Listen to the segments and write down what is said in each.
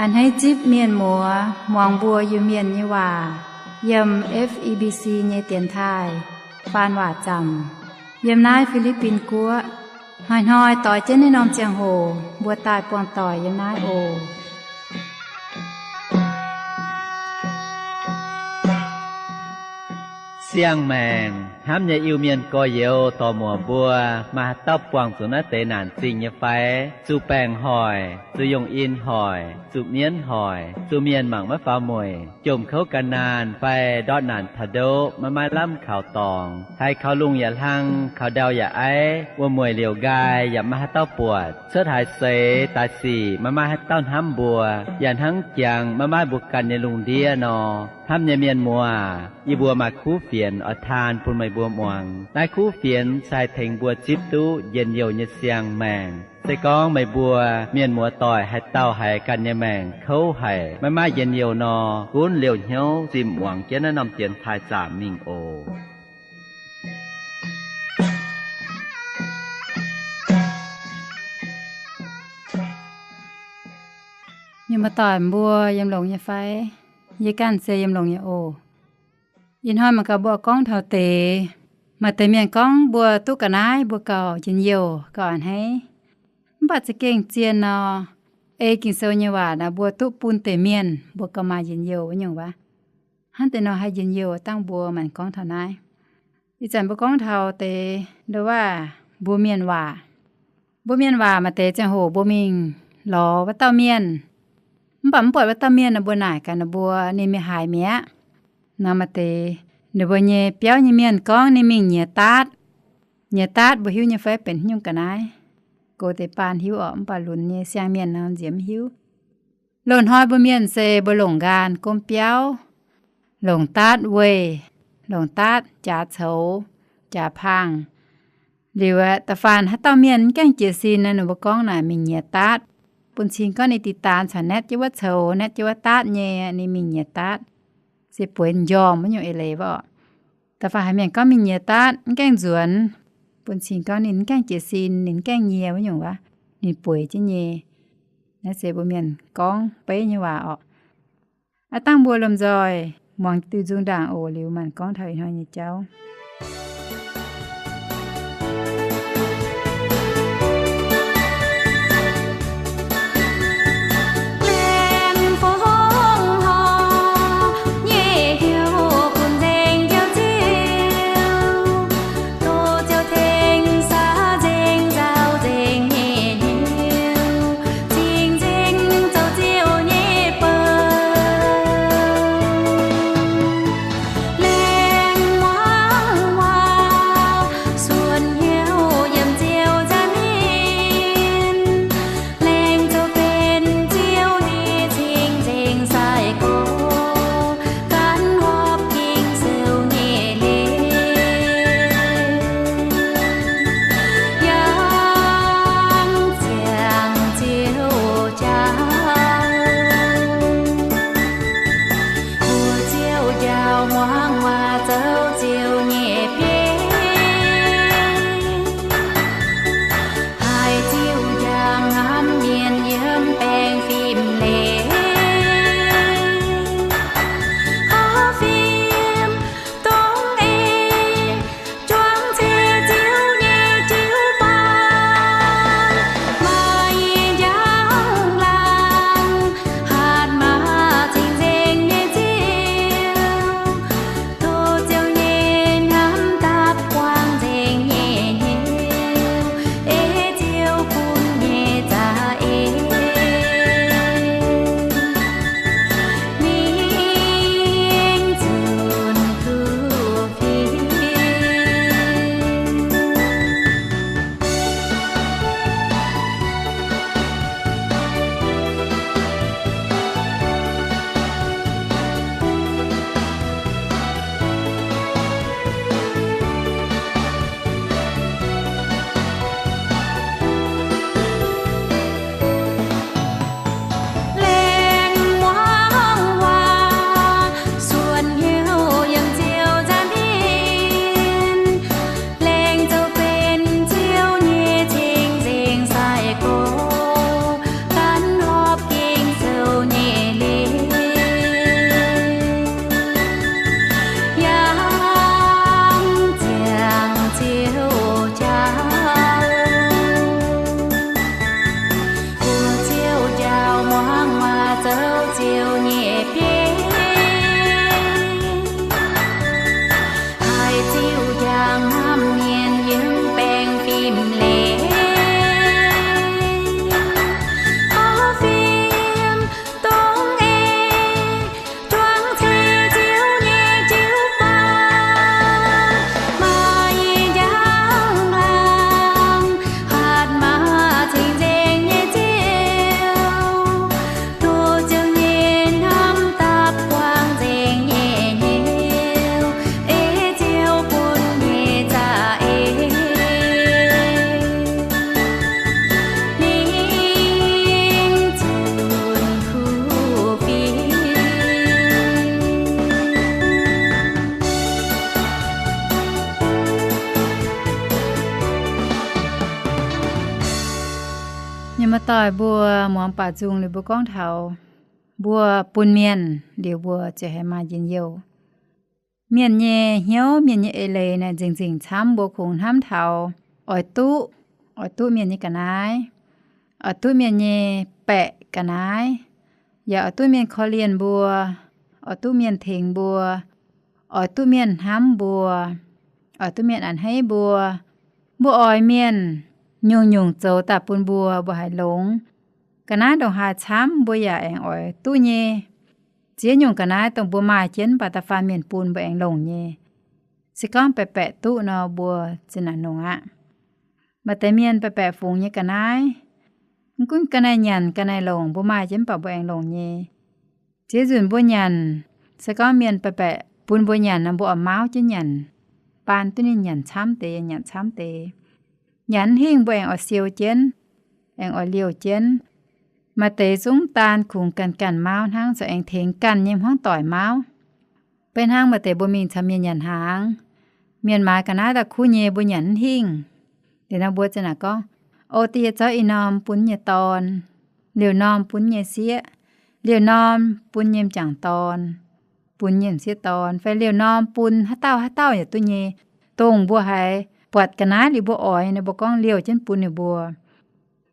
A'hneiv zipv mienh muoz muangx mbuo Iu-Mienh nyei waac yiem F E B C nyei dienx taaih faan waac zaamc yiem naaiv Fi^li^bin Guoqv. Hnoi-hnoi doix jienv naaiv norm ziangh hoc mbuo daaih buangh doic yiem naaiv oc. Siang-maengc hnamv nyei Iu-Mienh gorx-youz dorc-muoc mbuo, maaih haaix dauh buangh zuqc naaiv deix naanc zingh nyei fai? Zuqc baengc hoic, zuqc yongh in hoic, zuqc mienv hoic, zuqc mienh mangc maiv faaux mueic, jomc kouv gan naanh fai ndortv naanc taux ndoqv maiv maaih lamh kaux dorngx, haiz kaux lungh yaac hlang, kaux ndau yaac aiv, wuom-mueic liouc nqaai yaac maiv maaih haaix dauh buatc, cuotv haaix seix daaih sic maiv maaih haaix dauh hnamv mbuo, yaac hnangv jangx maiv maaih mbuo ganh nyei lungh ndiev nor. Hnamv nyei mienh muoz, yie mbuo maaih kuv fienx oix taan bun meih mbuo muangx. Naaiv kuv fienx se haih tengx mbuo zipv duqv njien-youh nyei siang-maengc. Se gorngv meih mbuo mienh muoz doic haaix dauh haiz ganh nyei maengc kouv haic, maiv maaih njien-youh nor, gunv liouh hnyouv zimh muangx jienv naaiv norm dienx taaih zaamc mingh oc. Mienh muoz doic mbuo yiem longx nyei fai? Yie ganh se yiem longx nyei oc. Ih hnoi mangc gaax mbuo gorngv taux deix, maaih deix mienh gorngv mbuo duqv ga'naaiv mbuo gauh njien-youh gauh a'hneiv. Mv baac za'gengh zien nor, ei Ging-Sou nyei waac naaic mbuo duqv bun deix mienh mbuo gauh maaih njien-youh wuov nyungc waac. Hnangv deix nor haih njien-youh dangh mbuo maanc gorngv taux naaiv. Ih zanc mbuo gorngv taux deix ndo waac mbuo mienh waac. Mbuo mienh waac maaih deix ziangh hoc mbuo mingh lorz wuov dauh mienh, mv baac mv buatc wuov dauh mienh nor mbuo naaic gaax ninh mbuo, ninh mingh haaix mi'aqv. Nor maaih deix ninh mbuo nyei biauv nyei mienh gorngv ninh mingh nyiex daatv. Nyiex daatv mbuo hiuv nyei fai benx haaix nyungc ga'naaiv? Gox deix baan hiuv orqc, mv baac lunx nyei siang mienh nor nziex mv hiuv. Loz-hnoi mbuo mienh se mbuo longc nqaanh gomv biauv, longc daatv weih, longc daatv jaax coux, jaax paangh. Liuz aeqv, da'faanh haaix dauh mienh mv gaengh jiez sin nor, ninh mbuo gorngv naaic mingh nyiex daatv. Bun cing gorngv ninh dinh daan caux naetv jienv wuov coux, naetv jienv wuov daatv nyei, ninh mingh nyiex daatv. Se bueix m'njormh wuov nyungc eix leiz wuov orqc. Da'faanh haaix mienh gorngv mingh nyiex daatv mv gaengh nzuonx, bun cing gorngv ninh mv gaengh jiez sin, ninh mv gaengh nyie wuov nyungc waac, ninh bueix jienv nyei. Naaiv se mbuo mienh gorngv beiv nyei waac orqc. Aav dangh mbuo lomh nzoih muangx diuh nzung ndaangc oc, liuz maanc gorngv taux ih hnoi nyei jauv. Doix mbuo muangx baac nzung liuz mbuo gorngv taux mbuo bun mienh liuz mbuo ziouc haih maaih njien-youh. Mienh nyei hnyouv, mienh nyei eix leiz naaic nzengc-nzengc camv. Mbuo kungx hnamv taux oix duqv, oix duqv mienh nyei ga'naaiv, oix duqv mienh nyei baeqc ga'naaiv, yaac oix duqv mienh korv-lienh mbuo, oix duqv mienh tengx mbuo, oix duqv mienh hnamv mbuo, oix duqv mienh a'hneiv mbuo. Mbuo oix mienh nyungc-nyungc zoux daaih bun mbuo, mbuo haiz longx. Ga'naaiv ndongc haaix camv mbuo yaac aengx oix duqv nyei. Ziex nyungc ga'naaiv dongh mbuo maaih jienv mv baac da'faanh mienh bun mbuo aengx longc nyei. Se gorngv baeqc baeqc duqv nor, mbuo zinh naaic nongc aqv. Maaih deix mienh baeqc baeqc fungx nyei ga'naaiv, mv gunv ga'naaiv nyanc ga'naaiv longc, mbuo maaih jienv mv baac mbuo aengx longc nyei. Ziex nzunc mbuo nyanc, se gorngv mienh baeqc baeqc bun mbuo nyanc nor, mbuo oix mauv jienv nyanc, baan duqv ninh nyanc camv deix, nyanc camv deix. Nyanc hingh mbuo aengx oix siou jienv, aengx oix liouh jienv. Maaih deix zungv daan kungx ganh ganh mauv hnangv, zoux aengx tengx ganh nyei hmuangv doic mauv. Beiv hnangv maaih deix mbuo mingh caux mienh nyanc hnaangx, mienh maaiz ga'naaiv daaih kuv nyei, mbuo nyanc hingh. Liuz nor mbuo zinh naaic gorngv, O die, zorqv ih norm bun nyei dorn, liouh norm bun nyei sieqv, liouh norm bun nyei m'jangc dorn, bun nyei m'sieqv dorn, fai liouh norm bun haaix dauh haaix dauh yaac duqv nyei. Dongh mbuo haiz buatc ga'naaiv liuz mbuo oix nor, mbuo gorngv liouh jienv bun ninh mbuo.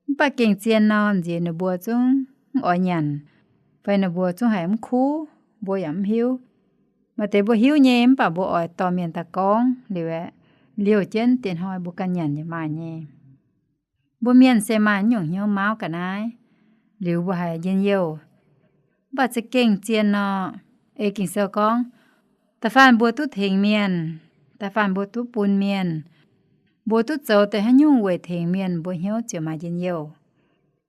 Mv baac gengh zien nor, nziex ninh mbuo zungv mv oix nyanc, fai ninh mbuo zungv haiz mv kuv, mbuo yaac mv hiuv. Maaih deix mbuo hiuv nyei, mv baac mbuo oix dorh mienh daaih gorngv liuz aeqv, liouh jienv dieh hnoi mbuo ganh nyanc yaac maaih nyei. Mbuo mienh se maaih nyungc hnyouv mauv ga'naaiv liuz mbuo haiz njien-youh. Mv baac za'gengh zien nor, ei Ging-Sou gorngv, da'faanh mbuo duqv tengx mienh, da'faanh mbuo duqv bun mienh, mbuo duqv zoux deix haaix nyungc weic tengx mienh, mbuo hnyouv ziouc maaih njien-youh.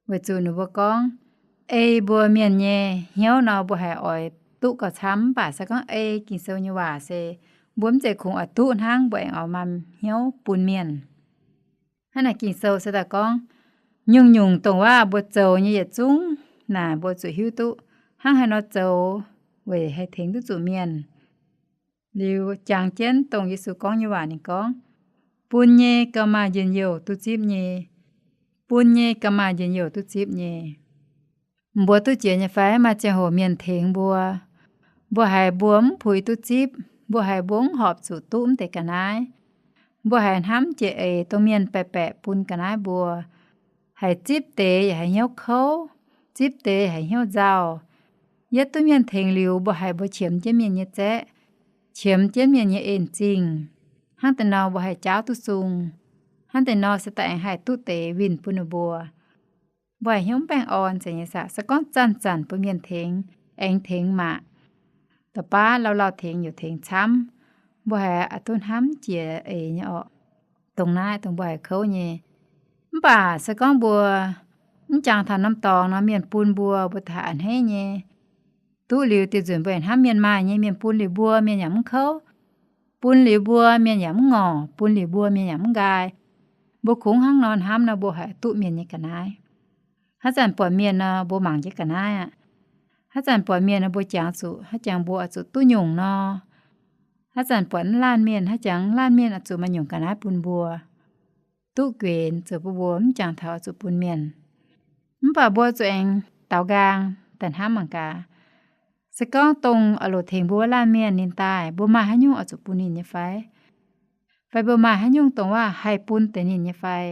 Weic zuqc ninh mbuo gorngv, ei mbuo mienh nyei hnyouv nor, mbuo haiz oix duqv gauh camv, mv baac se gorngv ei Ging-Sou nyei waac se mbuo mv zeiz kungx oix duqv hnangv, mbuo aengx oix maaih hnyouv bun mienh. Hnangv naaic Ging-Sou se daaih gorngv, nyungc-nyungc dongh waac mbuo zoux nyei yietc zungv naaic mbuo zuqc hiuv duqv hnangv haaix nor zoux weic haih tengx duqv zuqc mienh. Liuz jangx jienv dongh Yesu gorngv nyei waac ninh gorngv, bun nyei gauh maaih njien-youh duqv zipv nyei. Bun nyei gauh maaih njien-youh duqv zipv nyei. Mbuo duqv jiex nyei fai? Maaih ziangh hoc mienh tengx mbuo, mbuo haiz mbuo mv puix duqv zipv, mbuo haiz mbuo mv horpc zuqc duqv mv deix ga'naaiv, mbuo haiz hnamv jiex eix dongh mienh baeqc baeqc bun ga'naaiv mbuo, haiz zipv deix yaac haiz hnyouv kouv, zipv deix haiz hnyouv nzauh. Yietv duqv mienh tengx liuz, mbuo haiz mbuo qiemx jienv mienh nyei zaeqv, qiemx jienv mienh nyei en-zingh. Hnangv deix nor mbuo haih jaauv duqv sung. Hnangv deix nor se daaih aengx haih duqv deix winh bun ninh mbuo. Mbuo haiz hnyouv mv baengh orn zeiz nyei saah? Se gorngv zanc-zanc bun mienh tengx, aengx tengx maah! Da'baav lauh lauh tengx yaac tengx camv. Mbuo haiz a'duqv hnamv jiex eix nyei orqc. Dongh naaiv dongh mbuo haiz kouv nyei. Mv baac se gorngv mbuo mv jangx taux norm dorngx nor, mienh bun mbuo, mbuo daaih a'hneiv nyei. Duqv liuz dieh nzunc mbuo yaac hnamv mienh maaih nyei, mienh bun liuz mbuo, mienh yaac mv kouv. Bun liuz mbuo, mienh yaac mv ngorc. Bun liuz mbuo, mienh yaac mv nqaai. Mbuo kungx hnangv nor hnamv nor, mbuo haih duqv mienh nyei ga'naaiv. Haaix zanc buatc mienh nor, mbuo mangc jienv ga'naaiv aqv. Haaix zanc buatc mienh nor, mbuo jangx zuqc, haaix jangx mbuo oix zuqc duqv nyungc nor. Haaix zanc buatc mv laanh mienh, haaix jangx laanh mienh oix zuqc maaih nyungc ga'naaiv bun mbuo. Duqv guenx zoux bun mbuo mv jangx taux oix zuqc bun mienh. Mv baac mbuo zuqc aengx daaux nqaang daaih hnamv mangc gaax, se gorngv dongh oix loc tengx mbuo wuov laanh mienh ninh daaih, mbuo maaih haaix nyungc oix zuqc bun ninh nyei fai? Fai mbuo maaih haaix nyungc dongh waac haih bun deix ninh nyei fai?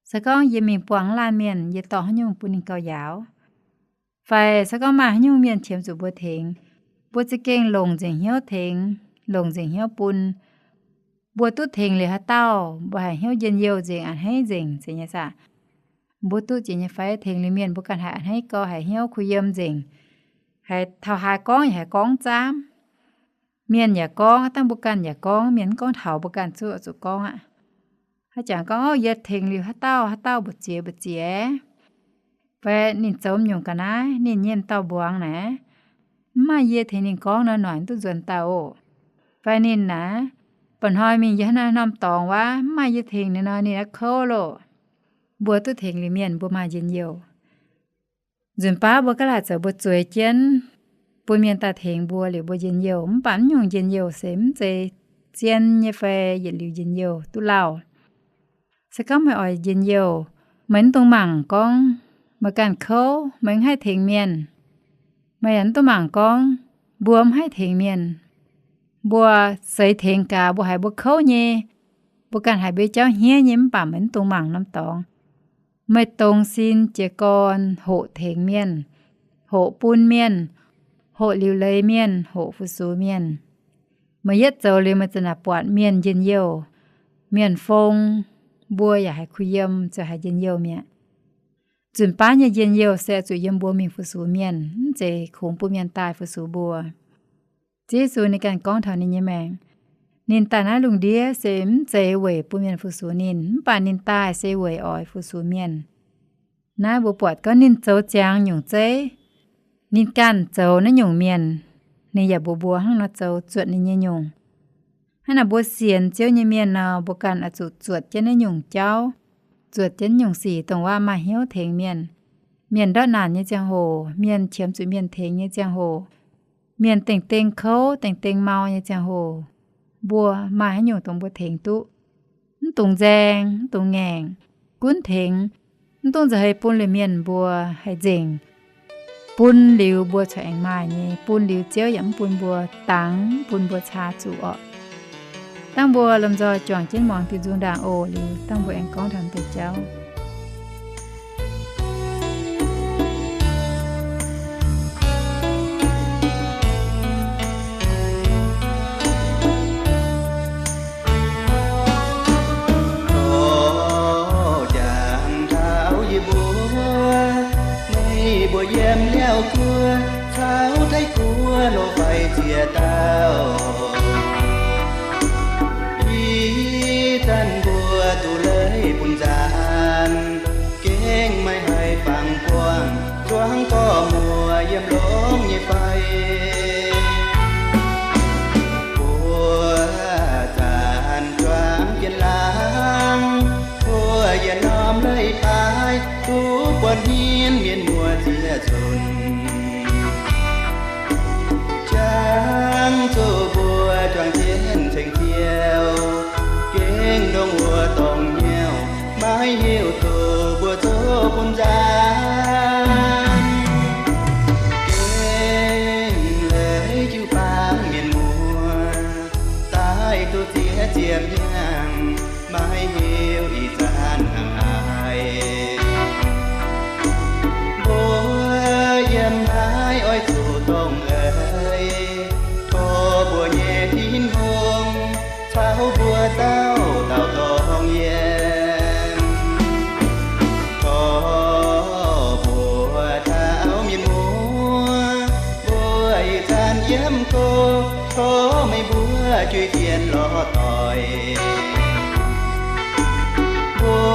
Se gorngv yie mingh buangh wuov laanh mienh, yie dorh haaix nyungc bun ninh gauh yaauv? Fai se gorngv maaih haaix nyungc mienh qiemx zuqc mbuo tengx, mbuo za'gengh longc nzengc hnyouv tengx, longc nzengc hnyouv bun, mbuo duqv tengx liuz haaix dauh, mbuo haiz hnyouv njien-youh nzengc, a'hneiv nzengc zeiz nyei saah? Mbuo duqv jiex nyei fai? Tengx liuz mienh mbuo ganh haiz a'hneiv gau, haiz hnyouv kuh yiem nzengc. Haiz taux haaix gorngv yaac haiz gorngv zaamv. Mienh yaac gorngv, dangh mbuo ganh yaac gorngv, mienh mv gorngv taux mbuo ganh zuqc zuqc gorngv aqv. Haaix jangx gorngv, Ov, yie tengx liuz haaix dauh haaix dauh mbu'ziex mbu'ziex, fai ninh zoux nyungc ga'naaiv, ninh nyei m'dauh mbuangz naaic, mv maaih yie tengx ninh gorngv nor, noic duqv nzuonx daaih oc. Fai ninh naaic, mba'hnoi mingh yie haaix norm dorngx wuov, mv maaih yie tengx ninh nor, ninh aeqv kouv loh. Mbuo duqv tengx liuz mienh mbuo maaih njien-youh. Nzunc baav mbuo gaav laaic zoux mbuo zueiz jienv, bun mienh daaih tengx mbuo liuz mbuo njien-youh, mv baac mv nyungc njien-youh se mv zeiz zien nyei fai yietc liuz njien-youh duqv lauh. Se gorngv meih oix njien-youh, Meih mv dungx mangc gorngv meih ganh kouv, meih mv haih tengx mienh. Meih yaac mv dungx mangc gorngv mbuo mv haih tengx mienh. Mbuo seix tengx gaax, mbuo haiz mbuo kouv nyei, mbuo ganh haiz mbuo jauv hniev nyei, mv baac meih mv dungx mangc norm dorngx. Meih dongz sin jiez gorn hoqc tengx mienh, hoqc bun mienh, hoqc liuc leiz mienh, hoqc fu-sux mienh. Meih yietv zoux liuz, meih za'naaic buatc mienh njien-youh, mienh fong, mbuo yaac haiz kuh yiem, ziouc haiz njien-youh mi'aqv. Nzunc baav nyei njien-youh se zuqc yiem mbuo mingh fu-sux mienh, mv zeiz kungx bun mienh daaih fu-sux mbuo. Ziouv Yesu ninh ganh gorngv taux ninh nyei maengc, ninh daaih naaiv lungh ndiev se mv zeiz weic bun mienh fu-sux ninh, mv baac ninh daaih se weic oix fu-sux mienh. Naaiv mbuo buatc gorngv ninh zoux ziangx nyungc zeiv, ninh ganh zoux naaiv nyungc mienh, ninh yaac mbuox mbuo hnangv nor zoux, zuotc ninh nyei nyungc. Hnangv naaic mbuo sienx Ziouv nyei mienh nor, mbuo ganh oix zuqc zuotc jienv naaiv nyungc jauv, zuotc jienv nyungc sic dongh waac maaih hnyouv tengx mienh. Mienh ndortv naanc nyei ziangh hoc, mienh qiemx zuqc mienh tengx nyei ziangh hoc, mienh dengh dengh kouv dengh dengh mau nyei ziangh hoc, mbuo maaih haaix nyungc dongh mbuo tengx duqv. Mv dungx nzaeng, mv dungx ngaengc, gunv tengx. Mv dungx nzauh heix bun liuz mienh mbuo haih nzengc. Bun liuz mbuo corc aengx maaih nyei, bun liuz Ziouv yaac mv bun mbuo dangx, mv bun mbuo caa zuqc orqc. Dangh mbuo lomh nzoih juangc jienv muangx diuh nzung ndaangc oc. Liuz dangh mbuo aengx gorngv taux deix jauv. Jangx taux yie mbuo, meih mbuo yiem liaauc guoqv caux Taiv guoqv loz-faix ziex dauh, ih zanc mbuo duqv leiz bun nzaanx, gengh maiv haih fangx buangh zuangx gorx-muoc yiem longx nyei fai. Mbuo zanc juangc jienv laangz, mbuo yietc norm leiz-baaix duqv buatc hmien mienh muoz ziex nzunc. Jangx zuqc mbuo juangc jienv ceng-ziouc, gengh ndongc wuov dongh hnyouv, maiv hiuv duqv mbuo zoux bun nzaanx. Gengh leiz jiu-baang mienh muoz, daaih duqv ziex ziepc hnyangx, maiv hiuv ih zanc hnangv haaix. Mbuo yiem naaiv oix zuqc dongh eix, tov mbuo nyei Tin-Hungh caux mbuo dauh dauh dongh yiem. Tov mbuo taux mienh muoz, mbuo ih zanc yiem go, tov meih mbuo juiv fienx lorz doic. Mbuo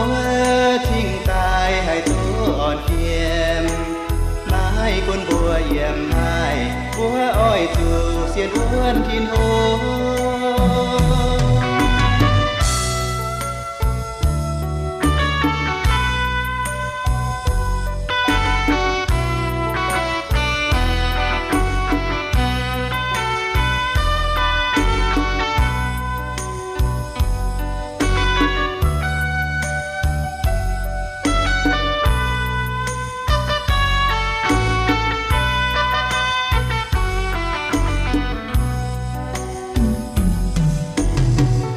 cingx daaih haih duqv orn fiem, maiv gunv mbuo yiem naaiv, mbuo oix zuqc sienx wuonv Tin-Hungh.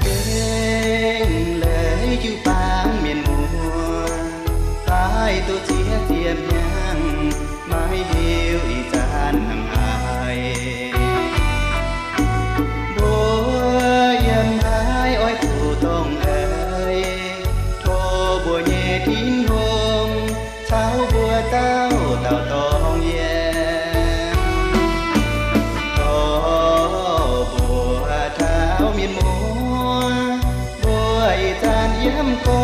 Gengh leiz jiu-baang mienh muoz, daaih duqv ziex ziepc hnyangx, maiv hiuv ih zanc hnangv haaix. Mbuo yiem naaiv oix zuqc dongh eix, tov mbuo nyei Tin-Hungh caux mbuo dauh dauh dongh yiem. Tov mbuo taux mienh muoz, mbuo ih zanc yiem go,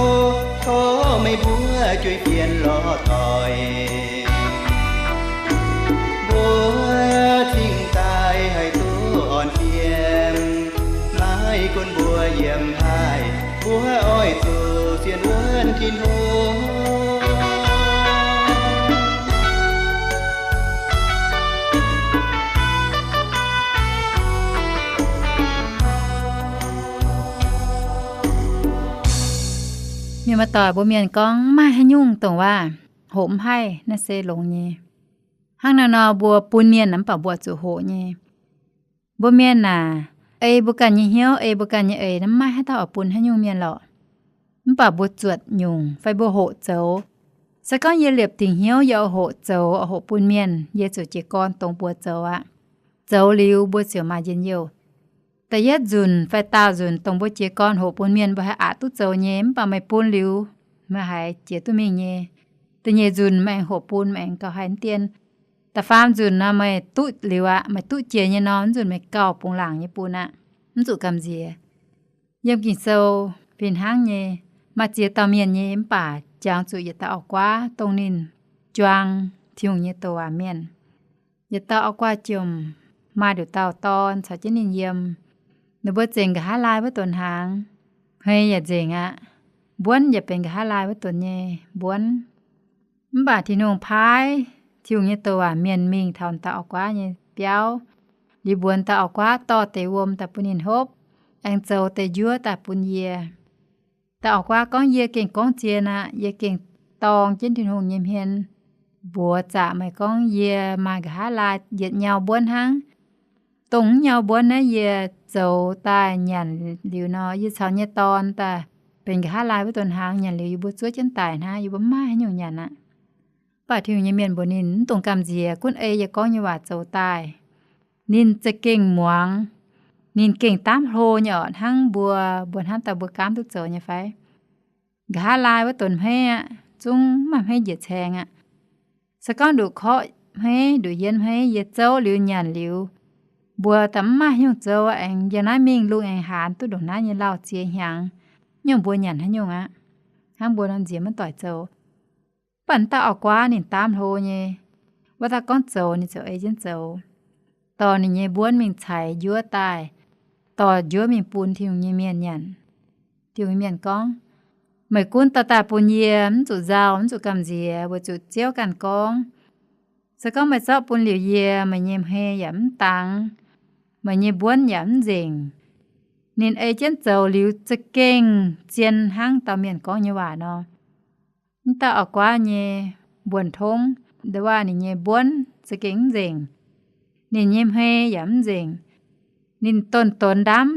tov meih mbuo juiv fienx lorz doic. Mbuo cingx daaih haih duqv orn fiem, maiv gunv mbuo yiem naaiv, mbuo oix zuqc sienx wuonv Tin-Hungh. Muoz-doic, mbuo mienh gorngv mv maaih haaix nyungc dongh waac hoqc mv haih, naaiv se longx nyei. Hnangv naaiv nor, mbuo bun mienh mv baac mbuo zuqc hoqc nyei. Mbuo mienh aac, ei mbuo ganh nyei hnyouv, ei mbuo ganh nyei eix, mv maaih haaix dauh oix bun haaix nyungc mienh lorqc. Mv baac mbuo zuotc nyungc fai mbuo hoqc zoux. Se gorngv yie liepc dingc hnyouv yie oix hoqc zoux, oix hoqc bun mienh, yie ziouc jiez gorn dongz mbuo zoux aqv. Zoux liuz mbuo ziouc maaih njien-youh. Da'yietv nzunc fai daauh nzunc dongh mbuo jiez gorn hoqc bun mienh mbuo haih aqc duqv zoux nyei, mv baac meih bun liuz, meih haiz jiex duqv mingh nyei. Da'nyeic nzunc meih aengx hoqc bun, meih aengx gauh haih mv dien. Da'faam nzunc nor meih duqv liuz aqv, meih duqv jiex nyei nor, nzunc meih gauh bungx laangc nyei bun aqv. Mv zuqc gamh nziex. Yiem Ging-Sou fih hnangv nyei, maaih ziex dauh mienh nyei, mv baac jangx zuqc yietc dauh auv-guaav dongh ninh juang Tin-Hungh nyei douc waac mienh. Yietc dauh auv-guaav jomc, maaih nduqc dauh dorn caux jienv ninh yiem. Ninh mbuo zengc nqa'haav laai wuov donx hnaangx. Hmei yaac nzengc aqv. Mbuonv yaac benx nqa'haav laai wuov donx nyei mbuonv. Mv baac Tin-Hungh paaiv Tin-Hungh nyei douc waac mienh mingh taux dauh auv-guaav nyei biauv, liuz mbuox dauh auv-guaav dorh deix wuom daaih bun ninh hopv, aengx zoux deix njuov daaih bun yie. Dauh auv-guaav gorngv, Yie gengh gorngv zien aqv. Yie gengh dorng jienv Tin-Hungh nyei hmien mbuox zaqc meih gorngv yie maaih nqa'haav laai yietc nyau mbuonv hnangv. Dongh nyau mbuonv naaiv yie zoux daaih nyanc liuz nor, yie caux nyei dorn daaih benx nqa'haav laai wuov donx hnaangx. Nyanc liuz yie mbuo zuov jienv daic hnangv, yie mbuo mv maaih haaix nyungc nyanc aqv. Mv baac Tin-Hungh nyei mienh mbuox ninh, Mv dungx gamh nziex, gunv ei yie gorngv nyei waac zoux daaih. Ninh za'gengh muangx. Ninh gengh daamv hlo nyei orqc, hnangv mbuo, mbuo hnamv daaih mbuo gaamv duqv zoux nyei fai? Nqa'haav laai wuov donx hmeiv aqv, zungv maaih hmeiv njiec caeng aqv. Se gorngv nduqc korqv hmeiv, nduqc yien hmeiv, yie zouv liuz nyanc liuz, mbuo daaih mv maaih haaix nyungc zouv, aengx yiem naaiv mingh lungh aengx haanz duqv ndongc naaiv nyei lauh ziex hnyangx, nyungc mbuo nyanc haaix nyungc aqv? Hnangv mbuo nor nziex maiv doic zoux. Mv baac dauh auv-guaav ninh daamv hlo nyei, wuov dauh gorngv zoux ninh ziouc ei jienv zoux, dorh ninh nyei mbuonv mingh caux njuov daaih, dorh njuov mingh bun Tin-Hungh nyei mienh nyanc. Tin-Hungh mienh gorngv, Meih gunv dorh daaih bun yie, mv zuqc nzauh, mv zuqc gamh nziex, weic zuqc Ziouv ganh gorngv, Se gorngv meih zorqv bun liuz yie, meih nyei hmei yaac mv dangx, meih nyei mbuonv yaac mv nzengc. Ninh ei jienv zoux liuz za'gengh zien hnangv dauh mienh gorngv nyei waac nor. Mv dauh auv-guaav nyei mbuonx-tongv, ndo waac ninh nyei mbuonv za'gengh mv nzengc, ninh nyei hmei yaac mv nzengc. Ninh donx-donx ndaamv,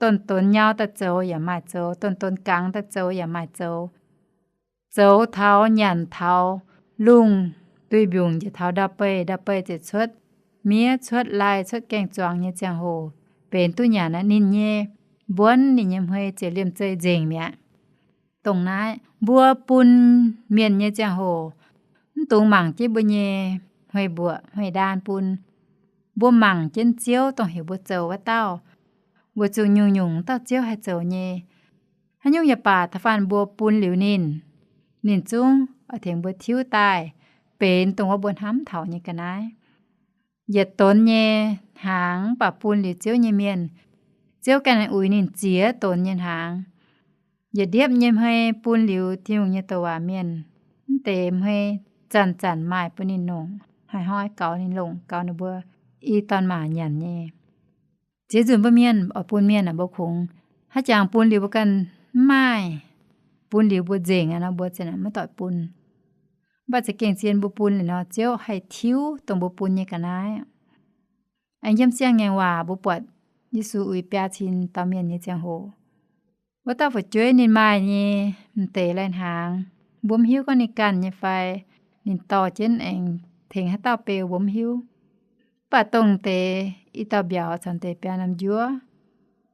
donx-donx nyau daaih zoux yaac maaih zoux, donx-donx gangx daaih zoux yaac maaih zoux. Zoux taux nyanc taux lungh duih mbiungc njiec taux ndau-beih, ndau-beih ziouc cuotv miev, cuotv lai, cuotv gaeng-zuangx nyei ziangh hoc, benx duqv nyanc aqv. Ninh nyei mbuonv, ninh nyei hmei ziouc liemh zeih nzengc mi'aqv. Dongh naaiv mbuo bun mienh nyei ziangh hoc, mv dungx mangc jienv mbuo nyei hmei mbuoqc hmei ndaan bun. Mbuo mangc jienv Ziouv dongh heuc mbuo zoux wuov dauh, weic zuqc nyungc-nyungc dauh Ziouv haih zoux nyei. Haaix nyungc yaac baac, da'faanh mbuo bun liuz ninh, ninh zungv oix tengx mbuo tiuv daaih benx dongh wuov mbuo hnamv taux nyei ga'naaiv. Yietc donx nyei hnaangx mv baac bun liuz Ziouv nyei mienh, Ziouv ganh uix ninh ziex donx nyei hnaangx. Yietc ndiepv nyei hmei bun liuz Tin-Hungh nyei douc waac mienh, mv deix hmei zanc-zanc maaih bun ninh longc, hnoi-hnoi gaux ninh longc, gaux ninh mbuo i dorn maac nyanc nyei. Ziex nzunc mbuo mienh oix bun mienh aah, mbuo kungx haaix jangx bun liuz mbuo ganh mv maaih, bun liuz mbuo nzengc aqv nor, mbuo zinh maiv doic bun. Mv baac za'gengh zien mbuo bun liuz nor, Ziouv haih tiuv dongh mbuo bun nyei ga'naaiv. Aengx yiem Siang-Ngaengc Waac mbuo buatc Yesu uix biaa cin dauh mienh nyei ziangh hoc, wuov dauh fu'jueiv ninh maaih nyei m'deix lai-hnaangx, mbuo mv hiuv gorngv ninh ganh nyei fai, ninh dorh jienv aengx tengx haaix dauh beu mbuo mv hiuv. Mv baac dongh deix i dauh mbiauz caux deix biaa norm njuov,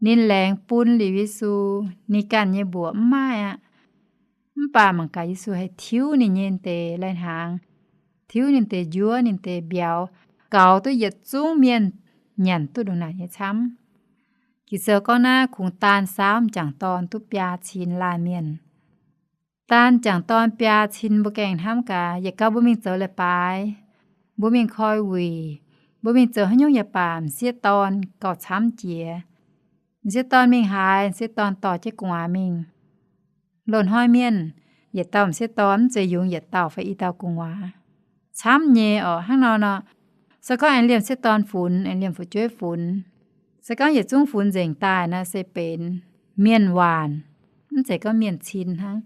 ninh laengz bun liuz Yesu, ninh ganh nyei mbuoqc mv maaih aqv. Mv baac mangc gaax Yesu haih tiuv ninh nyei deix lai-hnaangx, tiuv ninh deix njuov, ninh deix mbiauz, gaux duqv yietc zungv mienh nyanc duqv ndongc naaic nyei camv. Ging-Sou gorngv naaiv kungx daan saauv m'jangc dorn duqv biaa cin laanh mienh. Daan m'jangc dorn biaa cin mbuo gengh hnamv gaax, yietc gau mbuo mingh zoux leiz-baaix, mbuo mingh koi wuic, mbuo mingh zoux haaix nyungc yaac baac m'sieqv dorn gauh camv jiex. M'sieqv dorn mingh haaix, m'sieqv dorn dorh jienv gu'nguaaz mingh. Loz-hnoi mienh yietc dauh m'sieqv dorn mv zeiz yungz yietc dauh fai i dauh gu'nguaaz. Camv nyei orqc. Hnangv nor nor, se gorngv aengx liemh m'sieqv dorn funx, aengx liemh fu'jueiv funx, se gorngv yietc zungv funx nzengc daaih nor se benx mienh waanc, mv zeiz gorngv mienh cin hnangv.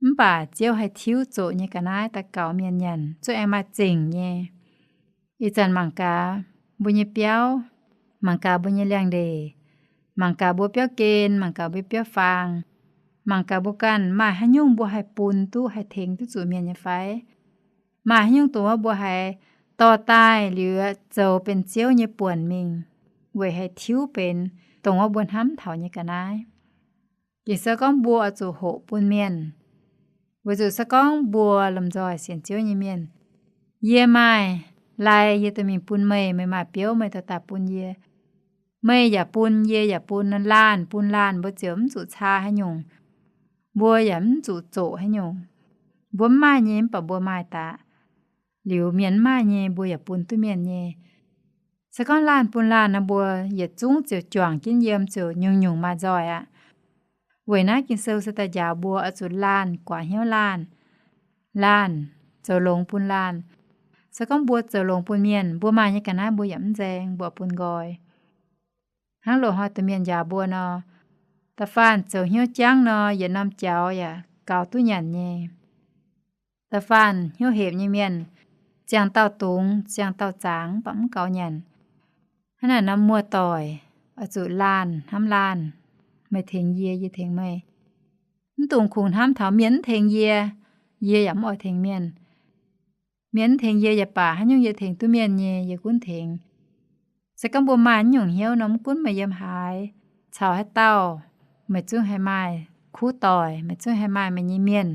Mv baac Ziouv haih tiuv zoqc nyei ga'naaiv daaih gaux mienh nyanc, zuqc aengx maaih zingc nyei. Ih zanc mangc gaax mbuo nyei biauv, mangc gaax mbuo nyei liangx-ndeic, mangc gaax mbuo biauv gen, mangc gaax mbuo biauv faang, mangc gaax mbuo ganh maaih haaix nyungc mbuo haih bun duqv, haih tengx duqv zuqc mienh nyei fai? Maaih haaix nyungc dongh wuov mbuo haiz dorh daaih liuz zoux benx Ziouv nyei buonc mingh, weic haih tiuv benx dongh wuov mbuo hnamv taux nyei ga'naaiv. Ging-Sou gorngv mbuo oix zuqc hoqc bun mienh, weic zuqc se gorngv mbuo lomh nzoih sienx Ziouv nyei mienh, yie maaih lai yie dorh mingh bun meih, meih maaih biouv meih dorh daaih bun yie. Meih yaac bun, yie yaac bun, laanh bun laanh, mbuo ziouc mv zuqc caa haaix nyungc, mbuo yaac mv zuqc zoqc haaix nyungc. Mbuo mv maaih nyei mv baac mbuo maaih daaih, liuz mienh mv maaih nyei mbuo yaac bun duqv mienh nyei. Se gorngv laanh bun laanh nor, mbuo yietc zungv ziouc juangc jienv yiem, ziouc nyungc-nyungc maaih nzoih aqv. Weic naaiv Ging-Sou se daaih njaaux mbuo oix zuqc laanh guaax hnyouv laanh, laanh zoux longx bun laanh. Se gorngv mbuo zoux longx bun mienh, mbuo maaih nyei ga'naaiv mbuo yaac mv nzaeng, mbuo bun nqoi. Hnangv loz-hnoi domh mienh njaaux mbuo nor, da'faanh zoux hnyouv jangv nor, yietc norm jaux yaac gaux duqv nyanc nyei. Da'faanh hnyouv hepc nyei mienh, ziangh dauh dungx, ziangh dauh zaangc, mv baac mv gaux nyanc. Hnangv naaic nor muoz-doic, oix zuqc laanh hnamv laanh, meih tengx yie, yie tengx meih. Mv dungx kungx hnamv taux mienh mv tengx yie, yie yaac mv oix tengx mienh. Mienh mv tengx yie yaac baac, haaix nyungc yie tengx duqv mienh nyei, yie gunv tengx. Se gorngv mbuo maaih naaiv nyungc hnyouv nor, mv gunv meih yiem haaix, caux haaix dauh, meih zungv haih maaih kuv doic, meih zungv haih maaih meih nyei mienh,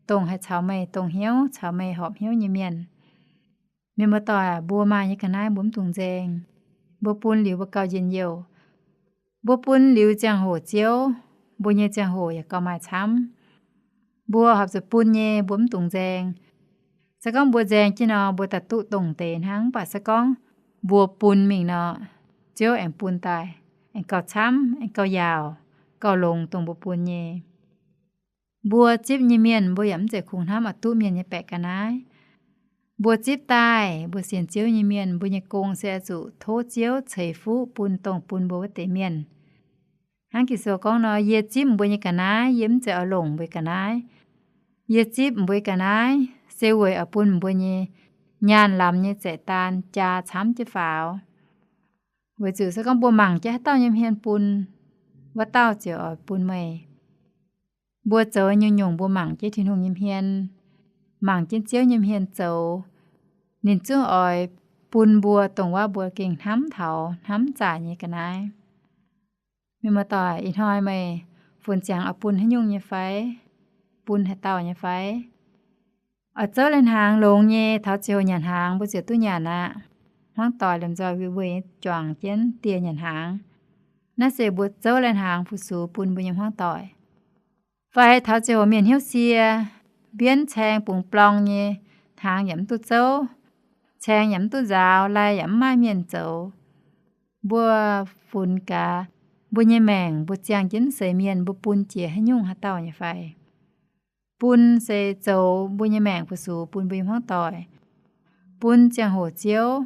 dongh haih caux meih dongh hnyouv, caux meih horpc hnyouv nyei mienh. Mienh muoz-doic, mbuo maaih nyei ga'naaiv mbuo mv dungx nzaeng. Mbuo bun liuz mbuo gauh njien-youh. Mbuo bun liuz ziangh hoc Ziouv, mbuo nyei ziangh hoc yaac gauh maaih camv. Mbuo horpc zuqc bun nyei, mbuo mv dungx nzaeng. Se gorngv mbuo nzaeng jienv nor, mbuo daaih duqv dongh deix hnangv. Mv baac se gorngv mbuo bun mingh nor, Ziouv aengx bun daaih, aengx gauh camv, aengx gauh yaauc, gauh longx dongh mbuo bun nyei. Mbuo zipv nyei mienh, mbuo yaac mv zeiz kungx hnamv oix duqv mienh nyei baeqc ga'naaiv. Mbuo zipv daaih, mbuo sienx Ziouv nyei mienh, mbuo nyei gong se oix zuqc tov Ziouv ceix fuqv bun dongh bun mbuo wuov deix mienh. Hnangv Ging-Sou gorngv nor, yie zipv mbuo nyei ga'naaiv, yie mv zeiz oix longc mbuo ga'naaiv. Yie zipv mbuo ga'naaiv se weic oix bun mbuo nyei nyaanh lamz nyei zaeqc daan jaa camv jienv faaux. Weic zuqc se gorngv mbuo mangc jienv haaix dauh nyei hmien bun, wuov dauh ziouc oix bun meih. Mbuo zoux nyungc-nyungc mbuo mangc jienv Tin-Hungh nyei hmien, mangc jienv Ziouv nyei hmien zoux, ninh zungv oix bun mbuo dongh wuov mbuo gengh hnamv taux hnamv zaaic nyei ga'naaiv. Mienh muoz-doic, ih hnoi meih funx ziangx oix bun haaix nyungc nyei fai? Bun haaix dauh nyei fai? Oix zouv lai-hnaangx longx nyei, taux ziangh hoc nyanc hnaangx mbuo ziouc duqv nyanc aqv. Hmuangv doic lomh nzoih weic weic juangc jienv dieh nyanc hnaangx. Naaiv se mbuo zouv lai-hnaangx fu-sux bun mbuo nyei hmuangv doic. Fai taux ziangh hoc mienh hnyouv sie, mbienv caeng bungx blong nyei, hnaangx yaac mv duqv zouv, caeng yaac mv duqv nzaaux, lai yaac mv maaih mienh zoux. Mbuo funx gaax mbuo nyei maengc, mbuo ziangh jienv seix mienh, mbuo bun jiex haaix nyungc haaix dauh nyei fai? Bun se zoux mbuo nyei maengc fu-sux bun mbuo nyei hmuangv doic, bun ziangh hoc Ziouv,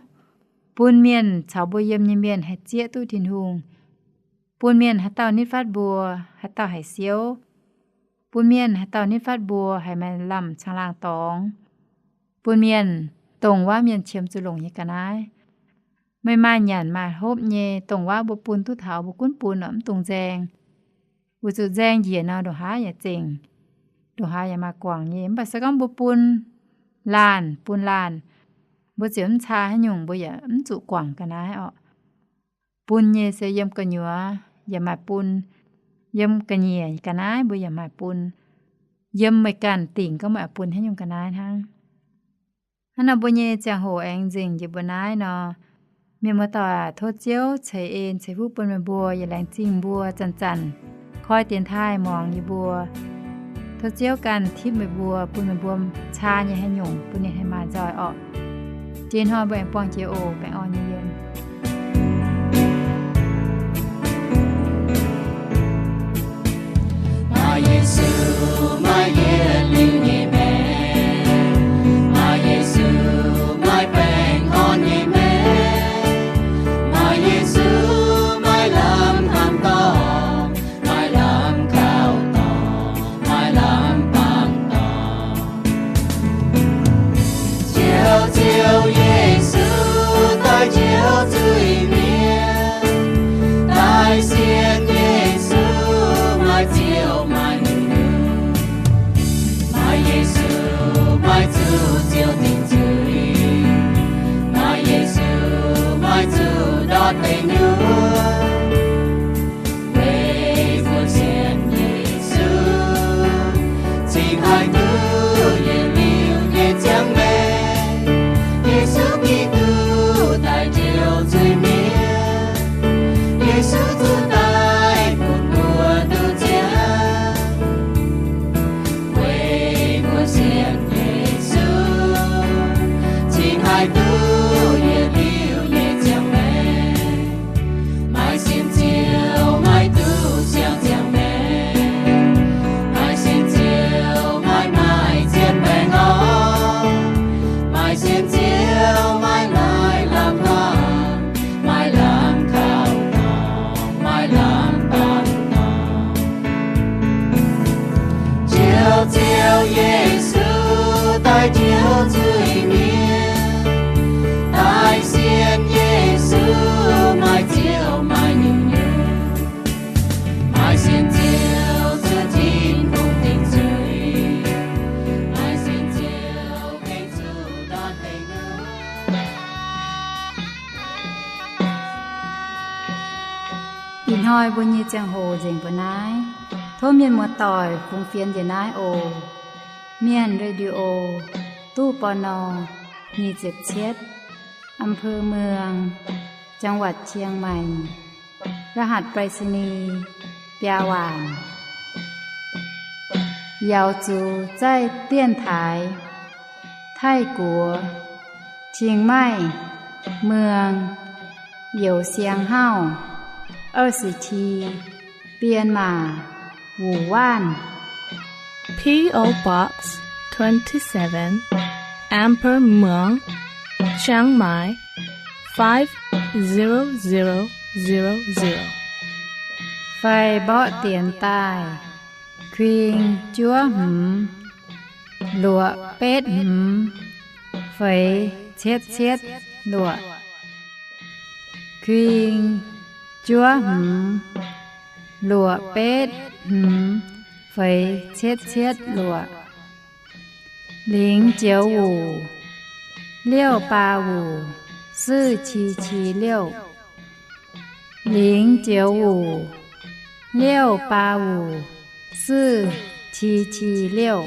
bun mienh caux mbuo yiem nyei mienh haih zieqv duqv Tin-Hungh, bun mienh haaix dauh nitv fatv mbuo, haaix dauh haiz siouv, bun mienh haaix dauh nitv fatv mbuo haih maaih lamh caangh laangh dorngx, bun mienh dongh wuov mienh qiemx zuqc longc nyei ga'naaiv. Meih maaih nyanc maaih hopv nyei, dongh wuov mbuo bun duqv taux mbuo gunv bun oc, mv dungx nzaeng. Weic zuqc nzaeng njiec nor, ndongc haaix yaac zengc, ndongc haaix yaac maaih guangc nyei. Mv baac se gorngv mbuo bun laanh bun laanh, mbuo ziouc mv caa haaix nyungc, mbuo yaac mv zuqc guangc ga'naaiv orqc. Bun nyei se yiem gu'nyuoz yaac maaih bun, yiem ga'nyiec ga'naaiv mbuo yaac maaih bun, yiem meih ganh dingc gorngv meih oix bun haaix nyungc ga'naaiv hnangv. Hnangv nor mbuo nyei ziangh hoc aengx nzengc njiec mbuo naaiv nor, mienh muoz-doic aac, tov Ziouv ceix en ceix fuqv bun meih mbuo, yaac laengz zingh mbuo zanc-zanc koi dienx taaih muangx yie mbuo. Tov Ziouv ganh tipv meih mbuo, bun meih mbuo caa nyei haaix nyungc bun ninh haih maaih nzoih orqc. Jiex hnoi mbuo aengx buangh jiex oc. Baengh orn nyei yiem. Maaih Yesu, maaih yietc liuz nyei maengc. Maaih Yesu, maaih baengh orn nyei maengc. Maaih Yesu, maaih lamh hnamv dorngh, maaih lamh gauh dorngh, maaih lamh baac deic-bung, weic mbuo sienx Yesu, cingx haih duqv yietc liuz nyei ziangh maengc. Yesu Giduc daaih njoux zuiz-mienh, Yesu zuqc daic bun mbuo duqv ziangh. Weic mbuo sienx Yesu, cingx haih duqv yietc liuz nyei ziangh maengc. Maaih sin ziouc maaih duqv siang ziangh maengc. Maaih sin ziouc maaih maaih zien baengh orn. Maaih sin ziouc maaih maaih lamh hnamv, maaih lamh kaux dorngx, maaih lamh bangc dorngx. Njoux Ziouv Yesu daaih njoux zuiz-mienh, daaih sienx Yesu maaih ziouc maaih nyungc-nyungc. Maaih sin ziouc zuqc Tin-Hungh dingc zuiz. Maaih sin ziouc gengh zuqc ndortv deic-bung. Ih hnoi mbuo nyei ziangh hoc nzengc mbuo naaiv. Tov mienh muoz-doic fungx fienx njiec naaiv oc. Mienh Radio, ตู้ ปณ. nyic ziepc cietv, อำเภอเมือง จังหวัดเชียงใหม่ รหัสไปรษณีย์ biaa waanc. Yaux zuqc zaih dienx taaix Taiv-Guoqv, Chiang Mai, Muang, Youz Siang Hauv, 二十七, Bienh Maac, Wuonh Waanv. P O Box twenty-seven, อำเภอเมือง Chiang Mai, five zero zero zero zero. Fai mborqv dienx daaih, kuing juov hmz, luoqc betv hmz, feix cietv cietv luoqc. Kuing juov hmz, luoqc betv hmz, feix cietv cietv luoqc. 零九五, 六八五, 四七七六. 零九五, 六八五, 四七七六.